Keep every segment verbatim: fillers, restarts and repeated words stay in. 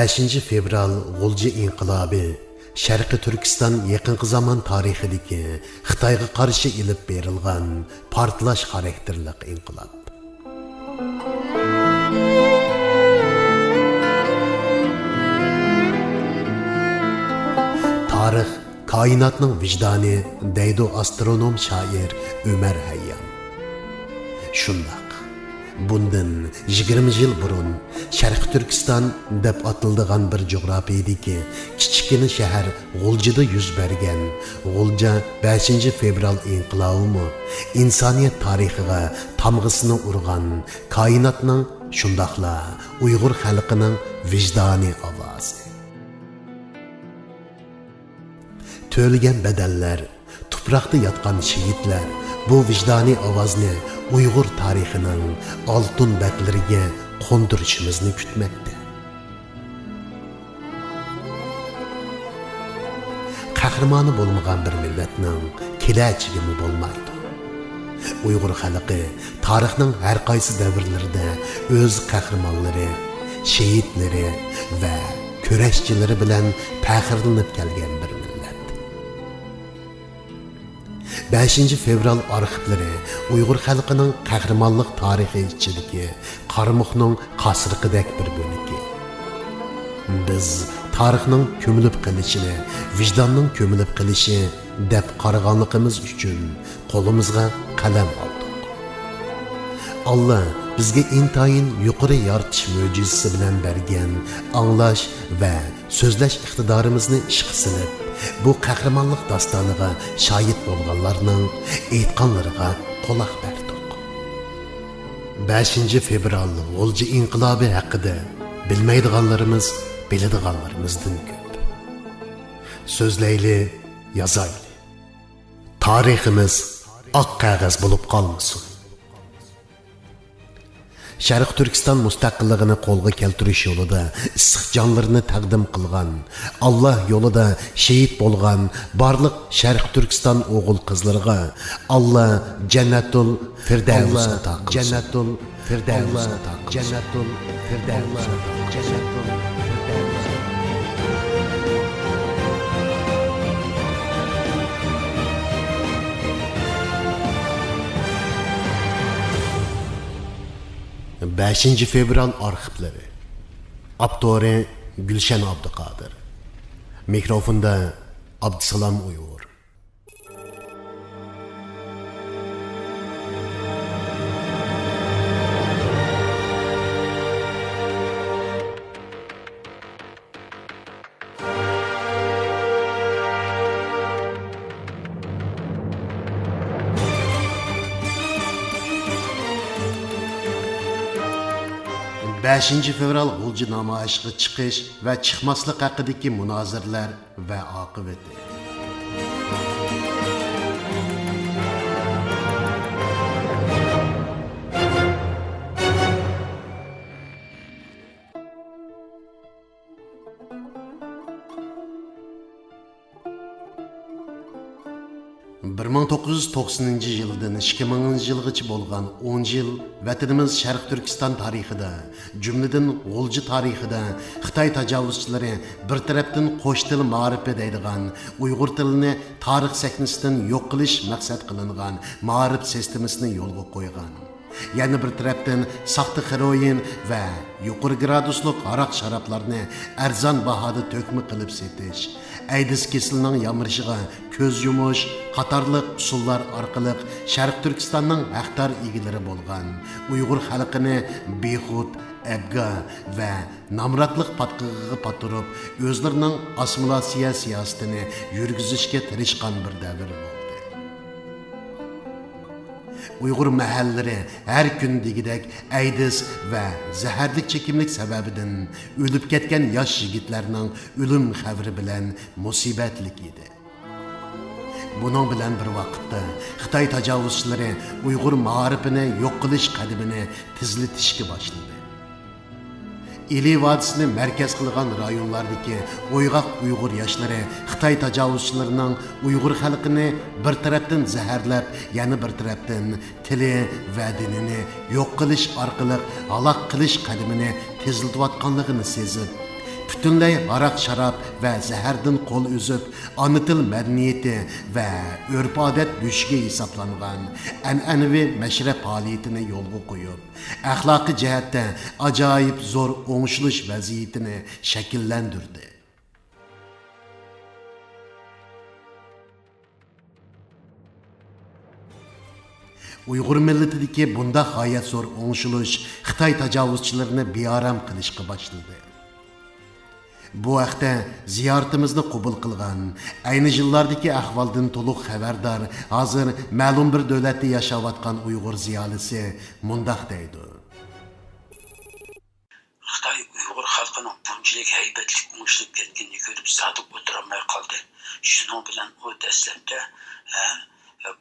بەشىنچى فېۋرال غۇلجا ئىنقىلابى شەرقىي تۈركىستان يېقىنقى زامان تارىخىدىكى خىتايغا قارشى ئېلىپ بېرىلغان پارتلاش خاراكتېرلىق ئىنقىلاب. تارىخ كائىناتنىڭ ۋىجدانى دەيدۇ ئاسترونوم شائىر ئۆمەر ھەييام. شۇنداق. بۇندىن يىگىرمە يىل بۇرۇن شەرقىي تۈركىستان دەپ ئاتىلىدىغان بىر جۇغراپىيىدىكى كىچىككىنە شەھەر غۇلجىدا يۈز بەرگەن غۇلجا بەشىنچى فېۋرال ئىنقىلابىمۇ ئىنسانىيەت تارىخىغا تامغىسىنى ئۇرغان كائىناتنىڭ، شۇنداقلا ئۇيغۇر خەلقىنىڭ ۋىجدانىي ئاۋازى. تۆلىگەن بەدەللەر، تۇپراقتا ياتقان شېھىتلەر بۇ ۋىجدانىي ئاۋازنى ئۇيغۇر تارىخىنىڭ ئالتۇن بەتلىرىگە قوندۇرۇشىمىزنى كۈتمەكتە. قەھرىمانى بولمىغان بىر مىللەتنىڭ كېلەچىكىمۇ بولمايدۇ. ئۇيغۇر خەلقى تارىخنىڭ ھەر قايسى دەۋرلىرىدە ئۆز قەھرىمانلىرى، شېھىتلىرى ۋە كۈرەشچىلىرى بىلەن پەخىرلىنىپ كەلگەن بىر مىللەت. بەشىنچى فېۋرال ئارخىپلىرى ئۇيغۇر خەلقىنىڭ قەھرىمانلىق تارىخى ئىچىدىكى قارىمۇخنىڭ قاسرىقىدەك بىر بۆلىكى. بىز تارىخنىڭ كۆمۈلۈپ قېلىشىنى ۋىجداننىڭ كۆمۈلۈپ قېلىشى دەپ قارىغانلىقىمىز ئۈچۈن قولىمىزغا قەلەم ئالدۇق. ئاللا بىزگە ئىنتايىن يۇقىرى يارىتىش مۆجىزىسى بىلەن بەرگەن ئاڭلاش ۋە سۆزلەش ئىقتىدارىمىزنى ئىشقا سېلىپ، بۇ قەھرىمانلىق داستانىغا شاھىت بولغانلارنىڭ ئېيتقانلىرىغا قۇلاق بەردۇق. بەشىنچى فېۋرال غۇلجا ئىنقىلابى ھەققىدە بىلمەيدىغانلىرىمىز بىلىدىغانلىرىمىزدىن كۆپ. سۆزلەيلى، يازايلى. تارىخىمىز ئاق قەغەز بولۇپ قالمىسۇن. شەرقىي تۈركىستان مۇستەقىللىقىنى قولغا كەلتۈرۈش يولىدا ئىسسىق جانلىرىنى تەقدىم قىلغان، ئاللا يولىدا شېھىت بولغان بارلىق شەرقىي تۈركىستان ئوغۇل-قىزلىرىغا ئاللا جەننەتۇل فىردەۋس ئاتا قىلسۇن. جەننەتۇل فىردەۋس ئاتا قىلسۇن. جەننەتۇل فىردەۋس ئاتا قىلسۇن. بەشىنچى فېۋرال ئارخىپلىرى. ئاپتورى گۈلشەن ئابدۇقادىر. مىكروفوندا ئابدۇسالام ئۇيغۇر. بەشىنچى فېۋرال غۇلجا نامايىشىغا چىقىش ۋە چىقماسلىق ھەققىدىكى مۇنازىرىلەر ۋە ئاقىۋىتى. بىر مىڭ توققۇز يۈز توقسىنىنچى يىلدىن ئىككى مىڭىنچى يىلغىچە بولغان ئون يىل ۋەتىنىمىز شەرقىي تۈركىستان تارىخىدا، جۈملىدىن غۇلجا تارىخىدا خىتاي تاجاۋۇزچىلىرى بىر تەرەپتىن قوش تىل مائارىپى دەيدىغان ئۇيغۇر تىلىنى تارىخ سەھنىسىدىن يوق قىلىش مەقسەت قىلىنغان مائارىپ سىستېمىسىنى يولغا قويغان. يەنە بىر تەرەپتىن، ساختا خېروئىن ۋە يۇقىرى گرادۇسلۇق ھاراق-شارابلارنى ئەرزان باھادا تۆكمە قىلىپ سېتىش، ئەيدىز كېسىلىنىڭ يامرىشىغا كۆز يۇمۇش قاتارلىق ئۇسۇللار ئارقىلىق شەرقىي تۈركىستاننىڭ ھەقدار ئىگىلىرى بولغان ئۇيغۇر خەلقىنى بىخۇد، ئەبگا ۋە نامراتلىق پاتقىقىغا پاتۇرۇپ، ئۆزلىرىنىڭ ئاسسىمىلياتسىيە سىياسىتىنى يۈرگۈزۈشكە تىرىشقان بىر دەۋر بولدى. ئۇيغۇر مەھەللىلىرى ھەر كۈن دېگۈدەك ئەيدىز ۋە زەھەرلىك چېكىملىك سەۋەبىدىن ئۆلۈپ كەتكەن ياش يىگىتلەرنىڭ ئۆلۈم خەۋىرى بىلەن مۇسىبەتلىك ئىدى. بۇنىڭ بىلەن بىر ۋاقىتتا، خىتاي تاجاۋۇزچىلىرى ئۇيغۇر مائارىپىنى يوق قىلىش قەدىمىنى تېزلىتىشكە باشلىدى. ئىلى ۋادىسىنى مەركەز قىلغان رايونلاردىكى ئويغاق ئۇيغۇر ياشلىرى خىتاي تاجاۋۇزچىلىرىنىڭ ئۇيغۇر خەلقىنى بىر تەرەپتىن زەھەرلەپ، يەنە بىر تەرەپتىن تىلى ۋە دىنىنى يوق قىلىش ئارقىلىق ھالاك قىلىش قەدىمىنى تېزلىتىۋاتقانلىقىنى سېزىپ، پۈتۈنلەي ھاراق-شاراب ۋە زەھەردىن قول ئۈزۈپ، ئانا تىل مەدەنىيىتى ۋە ئۆرپ-ئادەت بۆشۈكى ھېسابلانغان ئەنئەنىۋى مەشرەپ پائالىيىتىنى يولغا قويۇپ، ئەخلاقىي جەھەتتە ئاجايىپ زور ئوڭشىلىش ۋەزىيىتىنى شەكىللەندۈردى. ئۇيغۇر مىللىتىدىكى بۇنداق غايەت زور ئوڭشىلىش خىتاي تاجاۋۇزچىلىرىنى بىئارام قىلىشقا باشلىدى. بۇ ھەقتە زىيارىتىمىزنى قوبۇل قىلغان، ئەينى يىللاردىكى ئەھۋالدىن تولۇق خەۋەردار، ھازىر مەلۇم بىر دۆلەتتە ياشاۋاتقان ئۇيغۇر زىيالىيسى مۇنداق دەيدۇ. خىتاي ئۇيغۇر خەلقىنىڭ بۇنچىلىك ھەيۋەتلىك ئوڭشىلىپ كەتكىنىنى كۆرۈپ زادى ئولتۇرالماي قالدى. شۇنىڭ بىلەن ئۇ دەسلەپتە، ھە،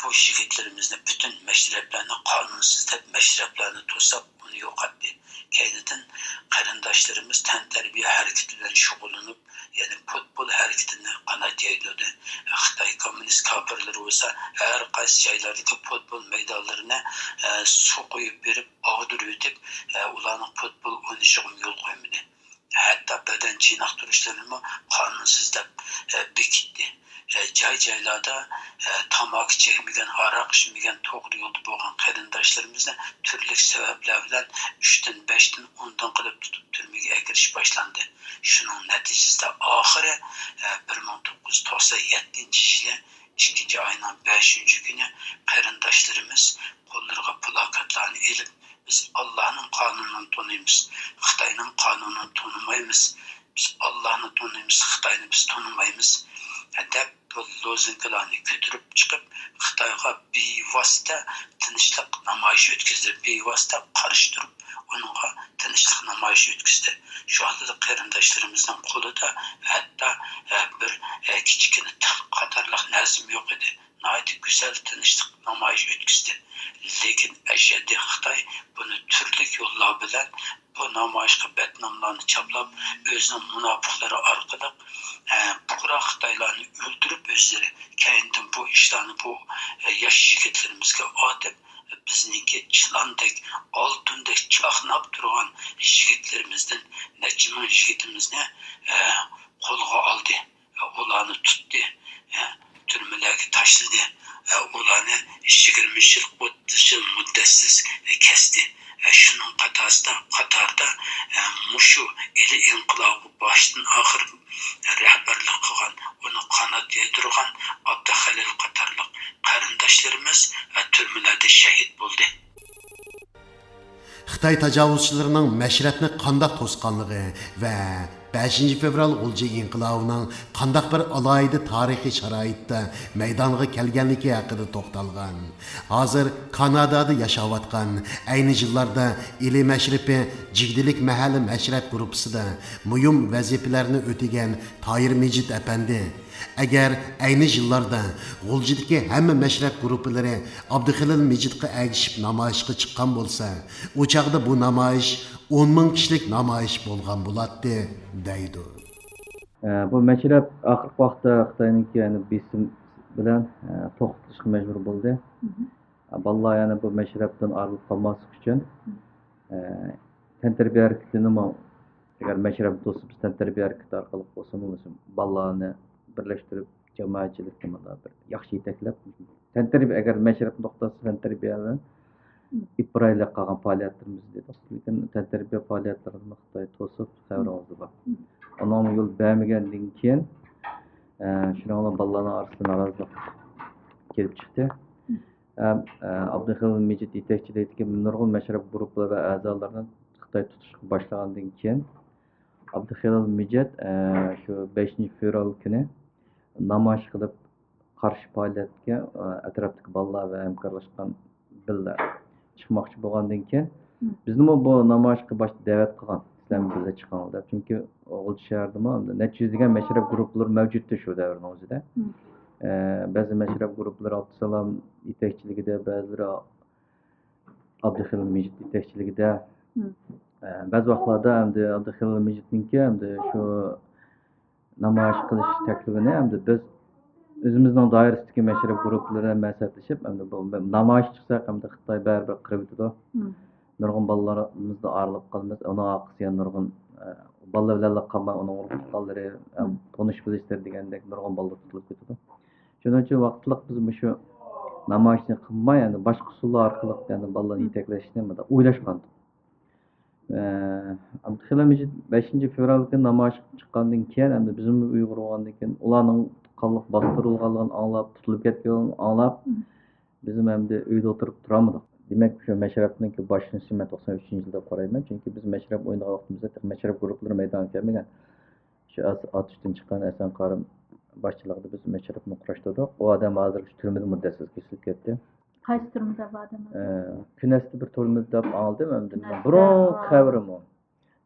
بۇ يىگىتلىرىمىزنى پۈتۈن مەشرەپلەرنى قانۇنسىز دەپ مەشرەپلەرنى توساپ ئۇنى يوقاتتى. كەينىدىن قېرىنداشلىرىمىز تەنتەربىيە ھەرىكىتى بىلەن شۇغۇللىنىپ، يەنى پۇتبول ھەرىكىتىنى قانات يايدۇردى. خىتاي كوممۇنىست كاپىرلىرى بولسا ھەر قايسى جايلاردىكى پۇتبول مەيدانلىرىنى، ئە، سۇ قۇيۇپ بېرىپ ئاغدۇرۇۋېتىپ، ئە، ئۇلارنىڭ پۇتبول ئوينىشىغىمۇ يول قويمىدى. ھەتتا بەدەن چېنىقتۇرۇشلىرىنىمۇ قانۇنسىز دەپ، ئە، بېكىتتى. ئە، جاي-جايلاردا، ئە، تاماكا چەكمىگەن، ھاراق ئىچمىگەن، توغرا يولدا بولغان قېرىنداشلىرىمىزنى تۈرلۈك سەۋەبلەر بىلەن ئۈچتىن، بەشتىن، ئوندىن قىلىپ تۇتۇپ تۈرمىگە ئەكىرىش باشلاندى. شۇنىڭ نەتىجىسىدە ئاخىرى، ئە، بىر مىڭ توققۇز يۈز توقسان يەتتىنچى يىلى ئىككىنچى ئاينىڭ بەشىنچى كۈنى قېرىنداشلىرىمىز قوللىرىغا پلاكاتلارنى ئېلىپ، «بىز ئاللانىڭ قانۇنىنى تونۇيمىز، خىتاينىڭ قانۇنىنى تونۇمايمىز، بىز ئاللانى تونۇيمىز، خىتاينى بىز تونۇمايمىز» دەپ، بۇ لوزۇنكىلارنى كۆتۈرۈپ چىقىپ، خىتايغا بىۋاسىتە تىنچلىق نامايىشى ئۆتكۈزدى، بىۋاسىتە قارشى تۇرۇپ، ئۇنىڭغا تىنچلىق نامايىشى ئۆتكۈزدى. شۇ ھالدا قېرىنداشلىرىمىزنىڭ قولىدا ھەتتا، ئە، بىر، ئە، كىچىككىنە تىخ قاتارلىق نەرسىمۇ يوق ئىدى. ناھايىتى گۈزەل تىنچلىق نامايىشى ئۆتكۈزدى. لېكىن ئەشەددىي خىتاي بۇنى تۈرلۈك يوللار بىلەن بۇ نامايىشقا بەتناملارنى چاپلاپ، ئۆزىنىڭ مۇناپىقلىرى ئارقىلىق، ئە، پۇقرا خىتايلارنى ئۆلتۈرۈپ ئۆزلىرى، كەينىدىن بۇ ئىشلارنى بۇ، ئە، ياش يىگىتلىرىمىزگە ئاتىپ، بىزنىڭكى چىلاندەك، ئالتۇندەك چاقناپ تۇرغان يىگىتلىرىمىزدىن نەچچە مىڭ يىگىتىمىزنى، ئە، قولغا ئالدى. ئۇلارنى تۇتتى، تۈرمىلەرگە تاشلىدى، ئۇلارنى يىگىرمە يىل، ئوتتۇز يىل مۇددەتسىز كەستى. شۇنىڭ قاتارىدا، قاتارىدا مۇشۇ ئىلى ئىنقىلابىغا باشتىن ئاخىر رەھبەرلىك قىلغان، ئۇنى قانات يايدۇرغان ئابدۇخېلىل قاتارلىق قېرىنداشلىرىمىز تۈرمىلەردە شەھىت بولدى. خىتاي تاجاۋۇزچىلىرىنىڭ مەشرەپنى قانداق توسقانلىقى ۋە بەشىنچى فېۋرال غۇلجا ئىنقىلابىنىڭ قانداق بىر ئالاھىدە تارىخىي شارائىتتا مەيدانغا كەلگەنلىكى ھەققىدە توختالغان، ھازىر كانادادا ياشاۋاتقان، ئەينى يىللاردا ئىلى مەشرىپى جىگدىلىك مەھەللە مەشرەپ گۇرۇپپىسىدا مۇھىم ۋەزىپىلەرنى ئۆتىگەن تاھىر مىجىت ئەپەندى، ئەگەر ئەينى يىللاردا غۇلجىدىكى ھەممە مەشرەپ گۇرۇپپىلىرى ئابدۇخېلىل مىجىتقا ئەگىشىپ نامايىشقا چىققان بولسا، ئۇ چاغدا بۇ نامايىش ئون مىڭ كىشىلىك نامايىش بولغان بولاتتى، دەيدۇ. ئە، بۇ مەشرەپ ئاخىرقى ۋاقىتتا خىتاينىڭكى، يەنى، بېسىم بىلەن، ئە، توختىتىشقا مەجبۇر بولدى. مھم. ئە، بالىلار يەنە بۇ مەشرەپتىن ئايرىلىپ قالماسلىق ئۈچۈن، مھم. ئە، تەنتەربىيە ھەرىكىتىنىمۇ، ئەگەر مەشرەپنى توسۇپ، بىز تەنتەربىيە ھەرىكىتى ئارقىلىق بولسىمۇ، مۇشۇ بالىلارنى بىرلەشتۈرۈپ، جامائەتچىلىككە مۇنداق بىر ياخشى يېتەكلەپ، تەنتەربىيە، ئەگەر مەشرەپنى توختاتسا، تەنتەربىيەنى ئېلىپ بارايلى قالغان پائالىيەتلىرىمىزنى دېدۇق. لېكىن تەنتەربىيە پائالىيەتلىرىنى خىتاي توسۇپ، خەۋىرىڭىزدە بار. ئۇنىڭغا يول بەرمىگەندىن كېيىن، ئە، شۇنىڭ بىلەن بالىلارنىڭ ئارىسىدا نارازىلىق كېلىپ چىقتى. ھەم، ئە، ئابدۇخېلىل مىجىت يېتەكچىلىكىدىكى نۇرغۇن مەشرەپ گۇرۇپپىلىرى ۋە ئەزالىرىنى خىتاي تۇتۇشقا باشلىغاندىن كېيىن، ئابدۇخېلىل مىجىت، ئە، شۇ بەشىنچى فېۋرال كۈنى نامايىش قىلىپ، قارشى پائالىيەتكە، ئە، ئەتراپتىكى بالىلار ۋە ھەمكارلاشقان بىللە چىقماقچى بولغاندىن كېيىن، مم. بىزنىمۇ بۇ نامايىشقا باشتا دەۋەت قىلغان، «سىلەرمۇ بىللە چىقىڭلار» دەپ. چۈنكى غۇلجا شەھىرىدىمۇ نەچچە يۈزلىگەن مەشرەپ گۇرۇپپىلىرى مەۋجۇتتى شۇ دەۋرنىڭ ئۆزىدە. مم. ئە، بەزى مەشرەپ گۇرۇپپىلىرى ئابدۇسالام يېتەكچىلىكىدە، بەزىلىرى ئابدۇخېلىل مىجىت يېتەكچىلىكىدە. مم. ئە، بەزى ۋاقىتلاردا ئەمدى ئابدۇخېلىل مىجىتنىڭكى ئەمدى شۇ نامايىش قىلىش تەكلىپىنى ئەمدى بىز ئۆزىمىزنىڭ دائىرىسىدىكى مەشرەپ گۇرۇپپىلىرى بىلەن مەسلىھەتلىشىپ، ئەمدى بۇ نامايىش چىقساق، ئەمدى خىتاي بەرىبىر قىرىۋېتىدۇ. مم. نۇرغۇن بالىلىرىمىزدىن ئايرىلىپ قالىمىز. ئۇنىڭ ئارقىسىغا يەنە نۇرغۇن، ئە، بالىلار بىلەنلا قالماي، ئۇنىڭ ئۇرۇق تۇغقانلىرى، ئە، تونۇش بىلىشلىرى دېگەندەك نۇرغۇن بالىلار تۇتۇلۇپ كېتىدۇ. شۇنىڭ ئۈچۈن ۋاقىتلىق بىز مۇشۇ نامايىشنى قىلماي، يەنى باشقا ئۇسۇللار ئارقىلىق يەنى بالىلارنى يېتەكلەشنى مۇنداق ئويلاشقان. ئە، ئابدۇخېلىل مىجىت بەشىنچى فېۋرال كۈنى نامايىش قىلىپ چىققاندىن كېيىن، ئەمدى بىزمۇ ئۇيغۇر بولغاندىن كېيىن، ئۇلارنىڭ تۇغقانلىق باستۇرۇلغانلىقىنى ئاڭلاپ، تۇتۇلۇپ كەتكەنلىكىنى ئاڭلاپ، بىزمۇ ئەمدى ئۆيدە ئولتۇرۇپ تۇرالمىدۇق. دېمەك، شۇ مەشرەپنىڭكى باشلىنىشى مەن توقسان ئۈچىنچى يىلدا قارايمەن. چۈنكى بىز مەشرەپ ئوينىغان ۋاقتىمىزدا تېخى مەشرەپ گۇرۇپپىلىرى مەيدانغا كەلمىگەن. شۇ ئات-، ئاتۇشتىن چىققان ھەسەن قارىم باشچىلىقىدا بىز مەشرەپنى قۇراشتۇردۇق. ئۇ ئادەم ھازىر شۇ تۈرمىدە مۇددەتسىز كېسىلىپ كەتتى. قايسى تۈرمىدە بۇ ئادەم؟ ئە، كۈنەستە بىر تۈرمىدە دەپ ئاڭلىدىم ئەمدى. كۈنەستە، بۇرۇنقى خەۋىرىمۇ.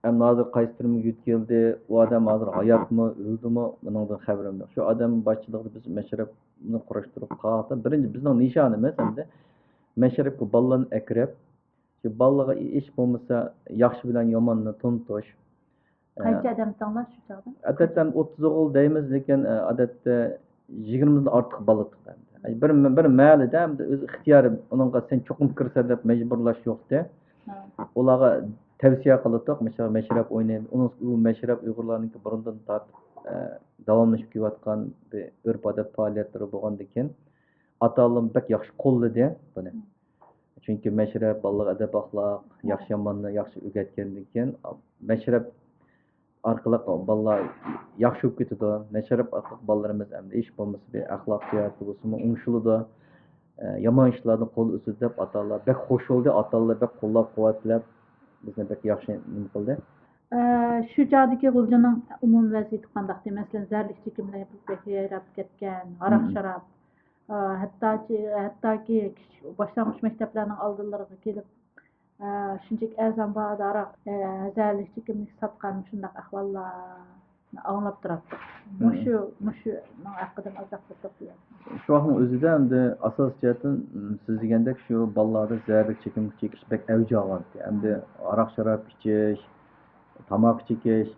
ئەمما ھازىر قايسى تۈرمىگە يۆتكىلدى، ئۇ ئادەم ھازىر ھاياتمۇ، ئۆلدىمۇ، بۇنىڭدىن خەۋىرىم يوق. شۇ ئادەم باشچىلىقىدا بىز مەشرەپنى قۇراشتۇرۇپ قالدۇق. بىرىنچى، بىزنىڭ نىشانىمىز ئەمدى مەشرەپكە بالىلارنى ئەكىرىپ، شۇ بالىلارغا ھېچ بولمىسا ياخشى بىلەن ياماننى تونۇتۇش. قانچە ئادەم تۇتتۇڭلار شۇ چاغدا؟ ئادەتتە ئوتتۇز ئوغۇل دەيمىز، لېكىن، ئە، ئادەتتە يىگىرمىدىن ئارتۇق بالا تۇتقان. بىر، بىر مەھەللىدە ئەمدى ئۆز ئىختىيارى، ئۇنىڭغا سەن چوقۇم كىرسەن دەپ مەجبۇرلاش يوقتى. ئۇلارغا تەۋسىيە قىلاتتۇق، مەسىلەن، مەشرەپ ئوينايمىز. ئۇنىڭ، ئۇ مەشرەپ ئۇيغۇرلارنىڭكى بۇرۇندىن تارتىپ، ئە، داۋاملىشىپ كېلىۋاتقان بىر ئۆرپ-ئادەت پائالىيەتلىرى بولغاندىكىن، ئاتا-ئانىلار بەك ياخشى قوللىدى بۇنى. چۈنكى مەشرەپ بالىلارغا ئەدەپ-ئەخلاق، ياخشى-ياماننى ياخشى ئۆگەتكەندىن كېيىن، مەشرەپ ئارقىلىق بالىلار ياخشى بولۇپ كېتىدۇ. مەشرەپ ئارقىلىق بالىلىرىمىز ئەمدى ھېچ بولمىسا بىر ئەخلاق جەھەتتە بولسىمۇ ئوڭشىلىدۇ. ئە، يامان ئىشلاردىن قول ئۈزىدۇ دەپ ئاتا-ئانىلار بەك خوش بولدى، ئاتا-ئانىلار بەك قوللاپ-قۇۋۋەتلەپ، بىزنى بەك ياخشى نېمە قىلدى. ئە، شۇ چاغدىكى غۇلجىنىڭ ئومۇمىي ۋەزىيىتى قانداقتى؟ مەسىلەن، زەھەرلىك چېكىملەر بەك يايراپ كەتكەن، ھاراق-شاراب، ئە، ھەتتاكى، ھەتتاكى كىچىك باشلانغۇچ مەكتەپلەرنىڭ ئالدىلىرىغا كېلىپ، ئە، شۇنچىلىك ئەرزان باھادا ھاراق، ئە، زەھەرلىك چېكىملىك ساتقان شۇنداق ئەھۋاللارنى ئاڭلاپ تۇراتتۇق. مۇشۇ، مۇشۇنىڭ ھەققىدە ئازراق بىر توختىلىڭ. شۇ ۋاقىتنىڭ ئۆزىدە ئەمدى ئاساسىي جەھەتتىن، م، سىز دېگەندەك شۇ بالىلاردا زەھەرلىك چېكىملىك چېكىش بەك ئەۋج ئالغانىدى. ئەمدى ھاراق-شاراب ئىچىش، تاماكا چېكىش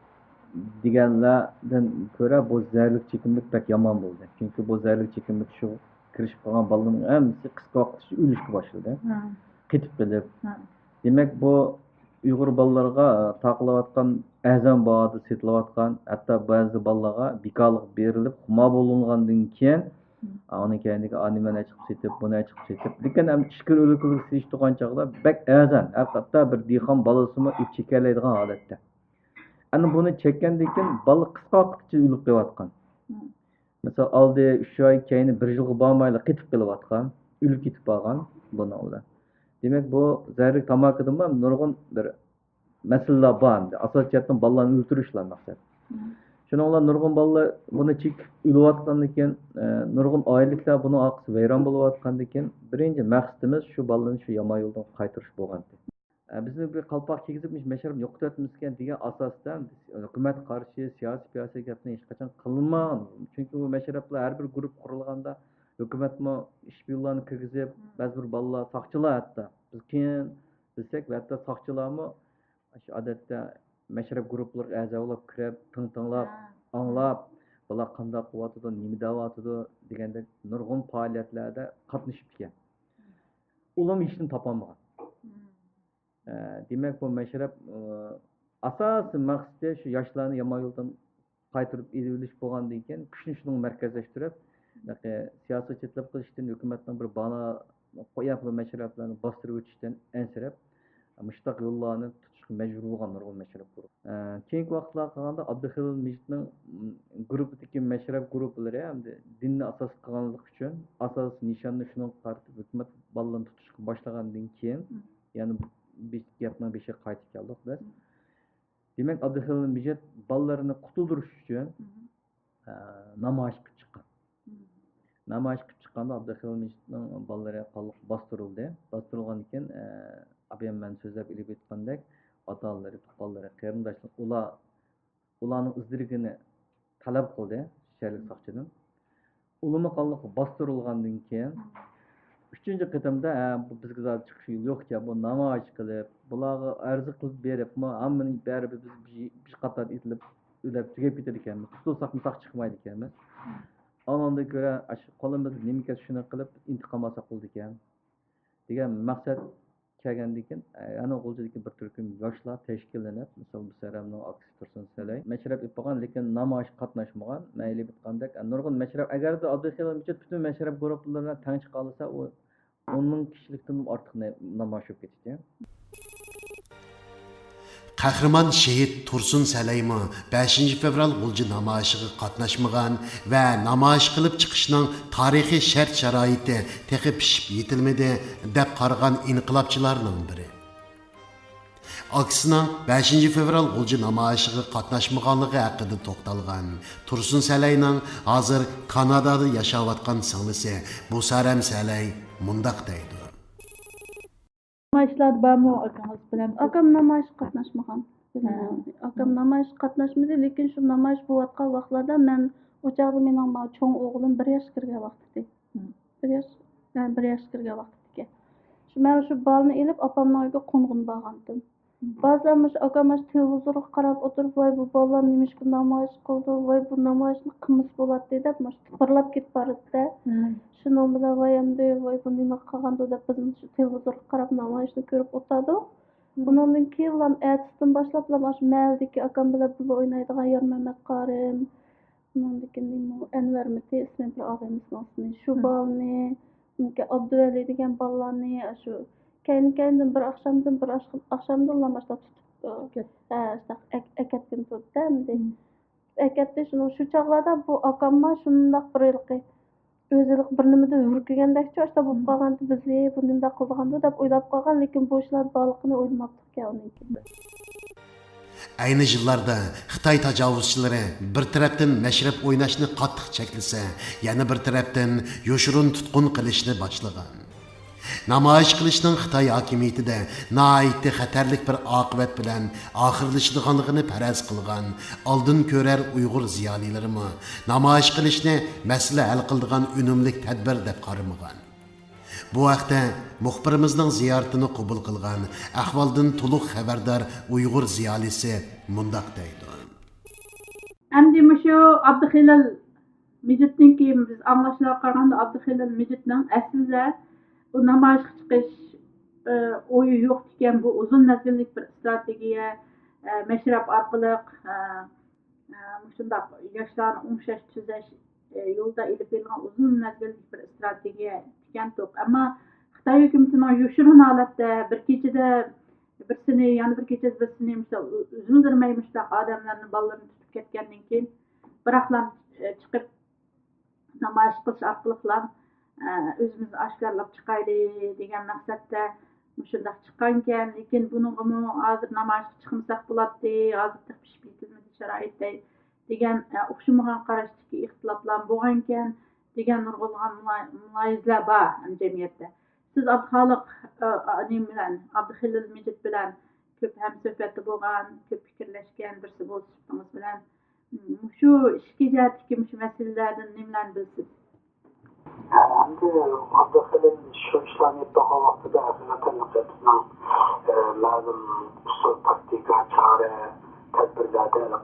دېگەنلەردىن كۆرە بۇ زەھەرلىك چېكىملىك بەك يامان بولدى. چۈنكى بۇ زەھەرلىك چېكىملىك شۇ كىرىشىپ قالغان بالىلارنىڭ ھەممىسى قىسقا ۋاقىت ئىچىدە ئۆلۈشكە باشلىدى. قېتىپ قېلىپ. دېمەك، بۇ ئۇيغۇر بالىلىرىغا تارقىلىۋاتقان ئەرزان باھادا سېتىلىۋاتقان، ھەتتا بەزى بالىلارغا بىكارلىققا بېرىلىپ، خۇمار بولۇنغاندىن كېيىن، ئۇنىڭ كەينىدىكى ئانىمەن ئېچىقىپ سېتىپ، بۇنى ئېچىقىپ سېتىپ، لېكىن ئەمدى ئىچكىرى ئۆلكىلىك سېتىشتۇرغان چاغدا بەك ئەرزان، ھەتتا بىر دېھقان بالىسىمۇ ئېلىپ چېكەلەيدىغان ھالەتتە. ئەنە بۇنى چەككەندىن كېيىن بالا قىسقا ۋاقىت ئىچىدە ئۆلۈپ قېلىۋاتقان. مىسال، ئالدى ئۈچ ئاي، كەينى بىر يىلغا بارمايلا قېتىپ قېلىۋاتقان، ئۆلۈپ كېتىپ قالغان بۇنىڭ بىلەن. دېمەك، بۇ زەھەرلىك تاماكىدىنمۇ نۇرغۇن بىر مەسىلىلەر بار ئەمدى. ئاساسىي جەھەتتىن بالىلارنى ئۆلتۈرۈشلا مەقسەت. شۇنىڭ بىلەن نۇرغۇن بالىلار بۇنى چېكىپ ئۆلۈۋاتقاندىن كېيىن، ئە، نۇرغۇن ئائىلىلىكلەر بۇنىڭ ئارقىسىدا ۋەيران بولۇۋاتقاندىن كېيىن، بىرىنچى مەقسىتىمىز شۇ بالىلارنى شۇ يامان يولدىن قايتۇرۇش بولغانىدى. ئە، بىزنى بىر قالپاق كىيگۈزۈپ مۇشۇ مەشرەپنى يوقىتىۋەتمىسىكەن دېگەن ئاساستا ھۆكۈمەتكە قارشى سىياسىي-پىياسىي گەپنى ھېچقاچان قىلمىغان. چۈنكى بۇ مەشرەپلەر ھەر بىر گۇرۇپپا قۇرۇلغاندا ھۆكۈمەتمۇ ئىشپىيونلارنى كىرگۈزۈپ، بەزى بىر بالىلار ساقچىلار ھەتتا. بىز كېيىن بىلسەك، ھەتتا ساقچىلارمۇ شۇ ئادەتتە مەشرەپ گۇرۇپپىلىرىغا ئەزا بولۇپ كىرىپ، تىڭ-تىڭلاپ، ئاڭلاپ، بۇلار قانداق قىلىۋاتىدۇ، نېمە دەۋاتىدۇ دېگەندەك نۇرغۇن پائالىيەتلەردە قاتنىشىپتىكەن. ئۇلارمۇ ھېچنېمە تاپالمىغان. ئە، دېمەك، بۇ مەشرەپ، ئە، ئاساسىي مەقسىتى شۇ ياشلارنى يامان يولدىن قايتۇرۇپ ئېلىۋېلىش بولغاندىن كېيىن، كۈچنى شۇنىڭغا مەركەزلەشتۈرۈپ، ھېلىقى سىياسىي چەتلەپ قىلىشتىن، ھۆكۈمەتنىڭ بىر بانا قويۇپ، بۇ مەشرەپلەرنى باستۇرۇۋېتىشتىن ئەنسىرەپ، مۇشۇنداق يوللارنى تۇتۇشقا مەجبۇر بولغان نۇرغۇن مەشرەپ گۇرۇپپا. ئە، كېيىنكى ۋاقىتلارغا قارىغاندا، ئابدۇخېلىل مىجىتنىڭ، م، گۇرۇپپىدىكى مەشرەپ گۇرۇپپىلىرى ھەمدە دىننى ئاساس قىلغانلىقى ئۈچۈن، ئاساسىي نىشاننى شۇنىڭغا قارىتىپ، ھۆكۈمەت بالىلارنى تۇتۇشقا باشلىغاندىن كېيىن، يەنە بىز گەپنىڭ بېشىغا قايتىپ كەلدۇق بىز. دېمەك، ئابدۇخېلىل مىجىت بالىلىرىنى قۇتۇلدۇرۇش ئۈچۈن، ئە، نامايىش قىلىپ چىققان. نامايىش قىلىپ چىققاندا ئابدۇخېلىل مىجىتنىڭ بالىلىرى قانلىق باستۇرۇلدى. باستۇرۇلغاندىن كېيىن، ئە، ئابايام مەن سۆزلەپ ئېلىپ ئۆتكەندەك، ئاتا-ئانىلىرى، تۇغقانلىرى، قېرىنداشلىرى، ئۇلار، ئۇلارنىڭ ئىزدىرىگىنى تەلەپ قىلدى شەھەرلىك ساقچىدىن. ئۇلىمۇ قانلىق باستۇرۇلغاندىن كېيىن، ئۈچىنچى قېتىمدا، ھە، بۇ بىزگە زادى چىقىش يولى يوق ئىكەن، بۇ نامايىش قىلىپ، بۇلارغا ئەرز قىلىپ بېرىپمۇ، ھەممىنى بەرىبىر بىز بىر، بىر قاتاردا ئېتىلىپ، ئۆلۈپ تۈگەپ كېتىدىكەنمىز. قۇتۇلساقمۇ ساق چىقمايدىكەنمىز. ئانىڭدىن كۆرە، ئاشۇ قولىمىزدا نېمە كەلسە شۇنى قىلىپ، ئىنتىقام ئالساق بولىدىكەن، دېگەن مەقسەت كەلگەندىن كېيىن، يەنە غۇلجىدىكى بىر تۈركۈم ياشلار تەشكىللىنىپ، مىسال، بۇ سەرەمنىڭ ئاكىسى تۇرسۇن سەلەي مەشرەپ ئېلىپ بارغان، لېكىن نامايىشقا قاتناشمىغان. مەن ئېلىپ ئېيتقاندەك، نۇرغۇن مەشرەپ، ئەگەردە ئابدۇخېلىل مىجىت پۈتۈن مەشرەپ گۇرۇپپىلىرى بىلەن تەڭ چىقالىسا، ئۇ ئون مىڭ كىشىلىكتىن ئارتۇق نامايىش بولۇپ كېتىدۇ. قەھرىمان شېھىت تۇرسۇن سەلەيمۇ بەشىنچى فېۋرال غۇلجا نامايىشىغا قاتناشمىغان ۋە نامايىش قىلىپ چىقىشنىڭ تارىخىي شەرت-شارائىتى تېخى پىشىپ يېتىلمىدى، دەپ قارىغان ئىنقىلابچىلارنىڭ بىرى. ئاكىسىنىڭ بەشىنچى فېۋرال غۇلجا نامايىشىغا قاتناشمىغانلىقى ھەققىدە توختالغان تۇرسۇن سەلەينىڭ ھازىر كانادادا ياشاۋاتقان سىڭلىسى بۇسارەم سەلەي مۇنداق دەيدۇ. نامايىشلاردا بارمۇ ئاكىڭىز بىلەن؟ ئاكام نامايىشقا قاتناشمىغان. بىلمەيمەن. ئاكام نامايىشقا قاتناشمىدى، لېكىن شۇ نامايىش بولۇۋاتقان ۋاقىتلاردا مەن ئۇ چاغدا مېنىڭ ماۋۇ چوڭ ئوغلۇم بىر ياشقا كىرگەن ۋاقتىدى. بىر ياش، ھە، بىر ياشقا كىرگەن ۋاقتىدىكەن. شۇ مەن شۇ بالىنى ئېلىپ ئاپامنىڭ ئۆيىگە قونغىلى بارغانتىم. بارسام مۇشۇ ئاكام مۇشۇ تېلېۋىزورغا قاراپ ئولتۇرۇپ، ۋاي بۇ بالىلار نېمىشقا نامايىش قىلىدۇ، ۋاي بۇ نامايىشنى قىلمىسا بولاتتى دەپ مۇشۇ تۇپۇرلاپ كېتىپ باراتتى. شۇنىڭ بىلەن ۋاي ئەمدى ۋاي بۇ نېمە قىلغاندۇ دەپ بىز مۇشۇ تېلېۋىزورغا قاراپ نامايىشنى كۆرۈپ ئولتۇردۇق. ئۇنىڭدىن كېيىنلام ئەتىسىدىن باشلاپلام ئاشۇ مەھەللىدىكى ئاكام بىلەن بىللە ئوينايدىغان يارمەمەت قارىم، ئۇنىڭدىن كېيىن نېمە ئەنۋەرمىتى ئىسمى بىر ئاغىنىسىنىڭ ئىسمى، شۇ بالىنى، ئابدۇۋەلى دېگەن بالىلارنى ئاشۇ كەينى كەينىدىن بىر ئاخشامدىن بىر ئاخشامدىنلا باشلاپ تۇتۇپ ئەكەتكىلى تۇردى ئەمدى. ئەكەتتى شۇنىڭ شۇ چاغلاردا بۇ ئاكاممۇ شۇنداق بىر ھېلىقى ئۆزى بىر نېمىدىن ھۈركىگەندەكچۇ ئاشۇنداق بولۇپ قالغانتى، بىزنى بۇ نېمىنداق قىلىدىغاندۇ دەپ ئويلاپ قالغان، لېكىن بۇ ئىشلار بارلىقىنى ئويلىماپتىكەن ئۇنىڭ كېيىن. ئەينى يىللاردا خىتاي تاجاۋۇزچىلىرى بىر تەرەپتىن مەشرەپ ئويناشنى قاتتىق چەكلىسە، يەنە بىر تەرەپتىن يوشۇرۇن تۇتقۇن قىلىشنى باشلىغان. نامايىش قىلىشنىڭ خىتاي ھاكىمىيىتىدە ناھايىتى خەتەرلىك بىر ئاقىۋەت بىلەن ئاخىرلىشىدىغانلىقىنى پەرەز قىلغان ئالدىن كۆرەر ئۇيغۇر زىيالىيلىرىمۇ نامايىش قىلىشنى مەسىلە ھەل قىلىدىغان ئۈنۈملۈك تەدبىر دەپ قارىمىغان. بۇ ھەقتە مۇخبىرىمىزنىڭ زىيارىتىنى قوبۇل قىلغان، ئەھۋالدىن تولۇق خەۋەردار ئۇيغۇر زىيالىيسى مۇنداق دەيدۇ. ئەمدى مۇشۇ ئابدۇخېلىل مىجىتنىڭكى، بىز ئاڭلاشلارغا قارىغاندا، ئابدۇخېلىل مىجىتنىڭ ئەسلىدە بۇ نامايىشقا چىقىش ئويى يوق ئىكەن. بۇ ئۇزۇن مەزگىللىك بىر ئىستراتېگىيە، مەشرەپ ئارقىلىق مۇشۇنداق ياشلارنى ئوڭشاش، تۈزەش يولىدا ئېلىپ بېرىلغان ئۇزۇن مەزگىللىك بىر ئىستراتېگىيە ئىكەن. ئەمما خىتاي ھۆكۈمىتىنىڭ يوشۇرۇن ھالەتتە بىر كېچىدە بىرسىنى، يەنە بىر كېچىدە بىرسىنى مۇشۇنداق ئۈزۈلدۈرمەي مۇشۇنداق ئادەملەرنى، بالىلىرىنى تۇتۇپ كەتكەندىن كېيىن، بىراقلا چىقىپ نامايىش قىلىش ئارقىلىقلا ئۆزىمىزنى ئاشكارىلاپ چىقايلى دېگەن مەقسەتتە مۇشۇنداق چىققانىكەن. لېكىن بۇنىڭغىمۇ ھازىر نامايىشقا چىقمىساق بولاتتى، ھازىر تېخى پىشىپ يېتىلمىدى شارائىت دەي دېگەن ئوخشىمىغان قاراشتىكى ئىختىلاپلار بولغانىكەن دېگەن نۇرغۇنلىغان مۇلاھىزىلەر بار جەمئىيەتتە. سىز ئابدۇخالىق نېمە بىلەن، ئابدۇخېلىل مىجىت بىلەن كۆپ ھەمسۆھبەتتە بولغان، كۆپ پىكىرلەشكەن بىرسى بولۇش سۈپىتىڭىز بىلەن مۇشۇ ئىچكى جەھەتتىكى مۇشۇ مەسىلىلەردىن نېمىلەرنى بىلىسىز؟ ئەمدى ئابدۇخېلىل شۇ ئىشلارنى ئېيتىپ بولغان ۋاقتىدا ھەقىقەتەن بىزنىڭ مەلۇم ئۇسۇل، تاكتىكا، چارە، تەدبىرلەردە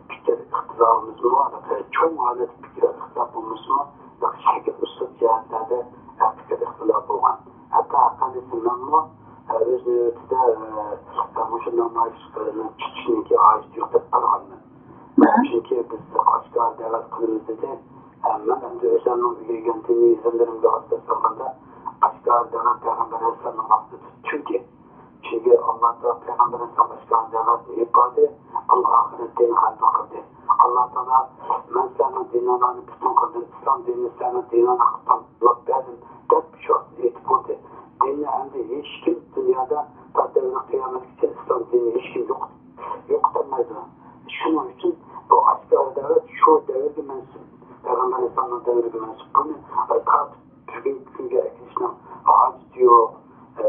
پىكىر ئىختىلاپىمىزمۇ، چوڭ ھالەتتە پىكىر ئىختىلاپ بولمىسىمۇ، شەكىل ئۇسۇل جەھەتلەردە پىكىر ئىختىلاپ بولغان. ھەتتا ھەققانىيەتتە مەنمۇ ئۆز نۆۋىتىدە مۇشۇ نامايىشنىڭ چىقىشىنىڭكى ھاجىتى يوق دەپ قارىغانمەن. چۈنكى بىز ئاشكارا دەۋەت قىلىمىز دېدى. مەن ئەمدى ئۆزۈمنىڭ ئۆگەنگەن دىنىي ئىلىملىرىمگە ئاساس سالغاندا، ئاشكارا دەۋەت پەيغەمبەر ئەلەيھىسسالامنىڭ ۋاقتىدا چۈنكى، چۈنكى ئاللا تائالا پەيغەمبەر ئەلەيھىسسالام ئاشكارا دەۋەت ئېلىپ باردى، ئەڭ ئاخىرى دىن غەلىبە قىلدى. ئاللا تائالا، مەن سىلەرنىڭ دىنىڭلارنى پۈتۈن قىلدىم، ئىسلام دىنىنى سىلەرنىڭ دىنىڭلارغا تاللاپ بەردىم، دەپ شۇ ۋاقىتتا ئېيتىپ بولدى. دىننى ئەمدى ھېچكىم دۇنيادا تا دەۋرى قىيامەتكىچە ئىسلام دىنىنى ھېچكىم يوق-، يوقىتالمايدۇ. شۇنىڭ ئۈچۈن بۇ ئاشكارا دەۋەت شۇ دەۋرگە مەنسۇپ، پەيغەمبەر ئەلەيھىسسالامنىڭ دەۋرىگە مەنسۇپ. بۇنى تارتىپ بۈگۈنكى كۈنگە ئەكېلىشنىڭ ھاجىتى يوق.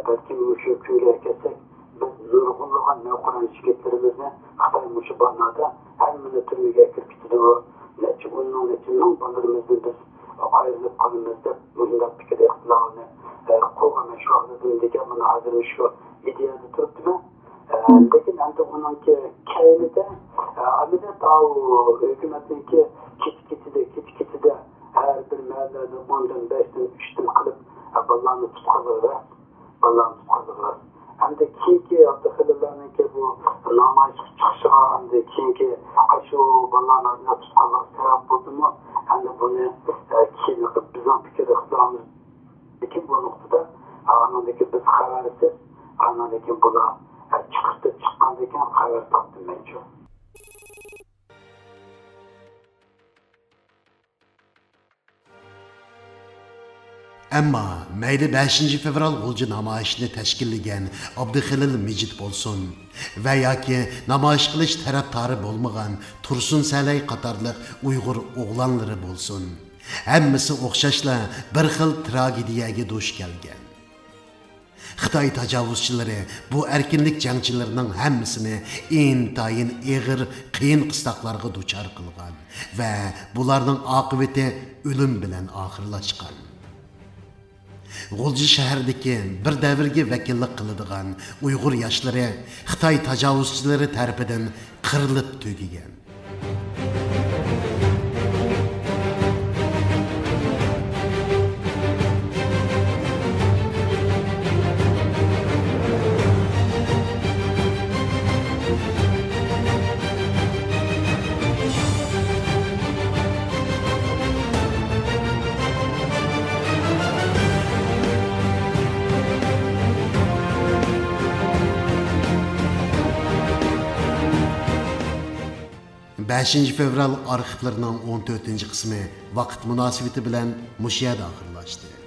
بەلكىم مۇشۇ كۈنگە كەلسەك، بىز نۇرغۇنلىغان نەۋقىران يىگىتلىرىمىزنى خىتاي مۇشۇ بانادا ھەممىنى تۈرمىگە ئەكىرىپ كېتىدۇ. نەچچە ئون مىڭ، نەچچە مىڭ بالىلىرىمىزنى بىز ئايرىلىپ قالىمىز دەپ مۇشۇنداق پىكىر ئىختىلاپنى قوغلىماي شۇ ۋاقىتتىن دېگەن مانا ھازىر مۇشۇ ئىدىيەدە تۇرۇپتىمەن. لېكىن ئەمدى ئۇنىڭكى كەينىدە، ئەمەلىيەتتە ئاۋۇ ھۆكۈمەتنىڭكى كېچە-كېچىدە، كېچە-كېچىدە ھەر بىر مەھەللىدىن ئوندىن، بەشتىن، ئۈچتىن قىلىپ، بالىلارنى تۇتقانلىقى راست. بالىلارنى تۇتقانلىقى چۈنكى ئاشۇ بالىلارنى ئۆزىنى تۇتقانلىقى سەۋەب بولدىمۇ، ئەمدى بۇنى، ئە، كېيىن بىزنىڭ پىكىر ئىقتىدارىمىز، لېكىن بۇ نۇقتىدا، ئە، ئانىڭدىن كېيىن بىز خەۋەرسىز، ئانىڭدىن كېيىن بۇلار، ئە، چىقىپ چىققاندىن كېيىن خەۋەر تاپتىم مەنچۇ. ئەمما مەيلى بەشىنچى فېۋرال غۇلجا نامايىشىنى تەشكىللىگەن ئابدۇخېلىل مىجىت بولسۇن ۋە ياكى نامايىش قىلىش تەرەپدارى بولمىغان تۇرسۇن سەلەي قاتارلىق ئۇيغۇر ئوغلانلىرى بولسۇن، ھەممىسى ئوخشاشلا بىر خىل تراگېدىيەگە دۇچ كەلگەن. خىتاي تاجاۋۇزچىلىرى بۇ ئەركىنلىك جەڭچىلىرىنىڭ ھەممىسىنى ئىنتايىن ئېغىر، قىيىن قىستاقلارغا دۇچار قىلغان ۋە بۇلارنىڭ ئاقىۋىتى ئۆلۈم بىلەن ئاخىرلاشقان. غۇلجا شەھىرىدىكى بىر دەۋرگە ۋەكىللىك قىلىدىغان ئۇيغۇر ياشلىرى خىتاي تاجاۋۇزچىلىرى تەرىپىدىن قىرىلىپ تۈگىگەن. بەشىنچى فېۋرال ئارخىپلىرىنىڭ ئون تۆتىنچى قىسمى ۋاقىت مۇناسىۋىتى بىلەن مۇشۇ يەردە ئاخىرلاشتى.